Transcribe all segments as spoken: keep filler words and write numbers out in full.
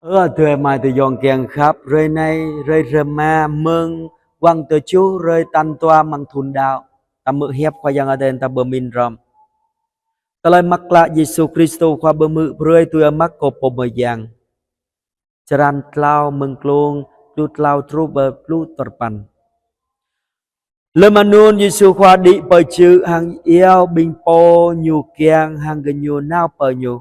Ơ adơi amai ayŏng kiăng khăp, hrơi anai, hrơi rơma mơ̆ng wăng tơjuh hrơi tal dua amăng thun đăo. Ta hmư̆ hiăp Khua Yang Adai ta pơmĭn hrŏm. Tơlơi mơak klă Yêsu Krist Khua pơhmư̆ brơi tui Ơi Markô pô mơyang. Črăn klâo mơ̆ng klông pluh klâo truh pơ pluh duapăn. Lơm anŭn Yêsu Khua đĭ pơ čư̆ hăng iâu ƀing pô Ñu kiăng hăng gơñu nao pơ Ñu.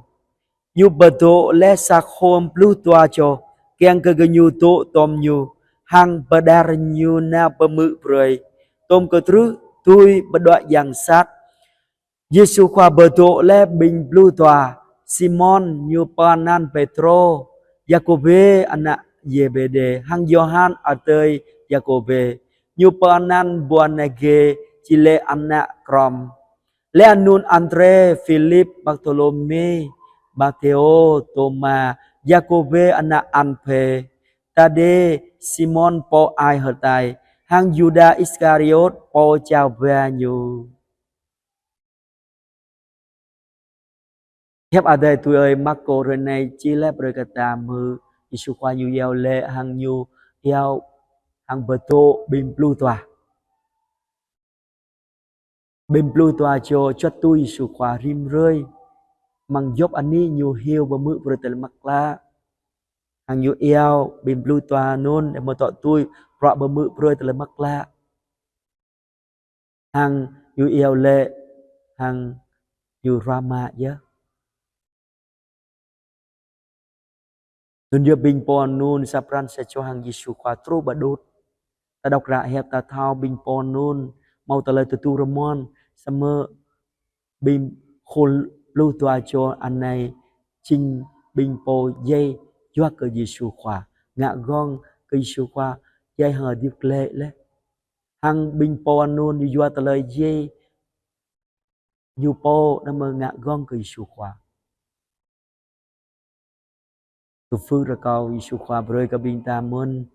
Ñu pơdŏ laih sa khul pluh dua čô, kiăng kơ gơñu dŏ tom Ñu, hăng pơđar Ñu nao pơhmư̆ brơi. Tôm kơtrưh tui pơđuaĭ yang sat, Yêsu Khua pơdŏ laih ƀing pluh dua: Simôn, Ñu pơanăn Pêtrô, Yakôbê ană Zêbêđê, hăng Yôhan adơi Yakôbê, Ñu pơanăn Bôanergê, či laĭ ană Krôm, laih anŭn Andrê, Philip, Bartôlômê, Mathêô, Tôma, Yakôbê ană Alphê, Tađê, Simôn pô ai hơtai, hăng Yuđa Iskariôt pô jao ba Ñu. Hiăp Adai tui Ơi Markô hrơi anai čih laih brơi kơ ta hmư̆ Yêsu Khua Ñu iâu laĭ hăng Ñu iâu hăng pơdŏ ƀing pluh dua. Ƀing pluh dua čô juăt tui Yêsu Khua rĭm hrơi. Amăng djŏp anih Ñu hyu pơhmư̆ brơi tơlơi mơak klă. Hăng Ñu iâu ƀing pluh dua anŭn đe mơ̆ dŏ tui bruă pơhmư̆ brơi tơlơi mơak klă. Hăng Ñu iâu laĭ, hăng Ñu ruah mă yơh. Anŭn yơh ƀing pô anŭn sa pran sa jua hăng Yêsu Khua truh pơ đut. Ta đŏk hră hiăp ta thâo ƀing pô anŭn hmâo tơlơi tơdu rơmơ̆n, samơ̆ ƀing khul pluh dua čô anai jing ƀing pô djai yua kơ Yêsu Khua, ngă gơ̆ng kơ Yêsu Khua djai hăng hơdip glaĭ laih. Hăng ƀing pô anŭn yua tơlơi djai ñu pô đah mơ̆ ngă gơ̆ng kơ Yêsu Khua. Kơkuh rơkâo Yêsu Khua brơi kơ ƀing ta mơ̆n,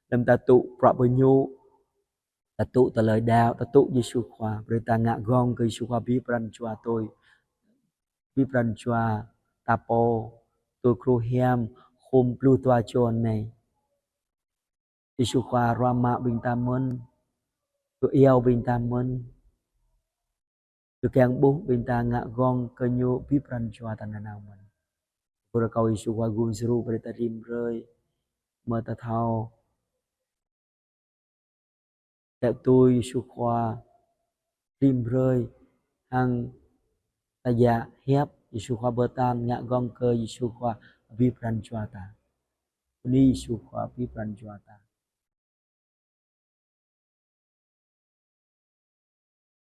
lơm ta tŭ bruă pơñu, ta tŭ tơlơi đăo, ta tŭ Yêsu Khua, brơi ta ngă gơ̆ng kơ Yêsu Khua abih pran jua tui, abih pran jua ta pô, tui kru hiam khul pluh dua čô anai. Yêsu Khua ruah mă ƀing ta mơ̆n, Ñu iâu ƀing ta mơ̆n, Ñu kiăng ƀuh ƀing ta ngă gơ̆ng kơ Ñu abih pran jua ta nanao mơ̆n. Kơkuh rơkâo Yêsu Khua gum djru brơi ta rĭm hrơi, mơ̆ ta thâo tĕ tui Yêsu Khua rĭm hrơi, hăng ta djă hiăp Yêsu Khua pơtă ngă gơ̆ng kơ Yêsu Khua abih pran jua ta. Bơni Yêsu Khua abih pran jua ta.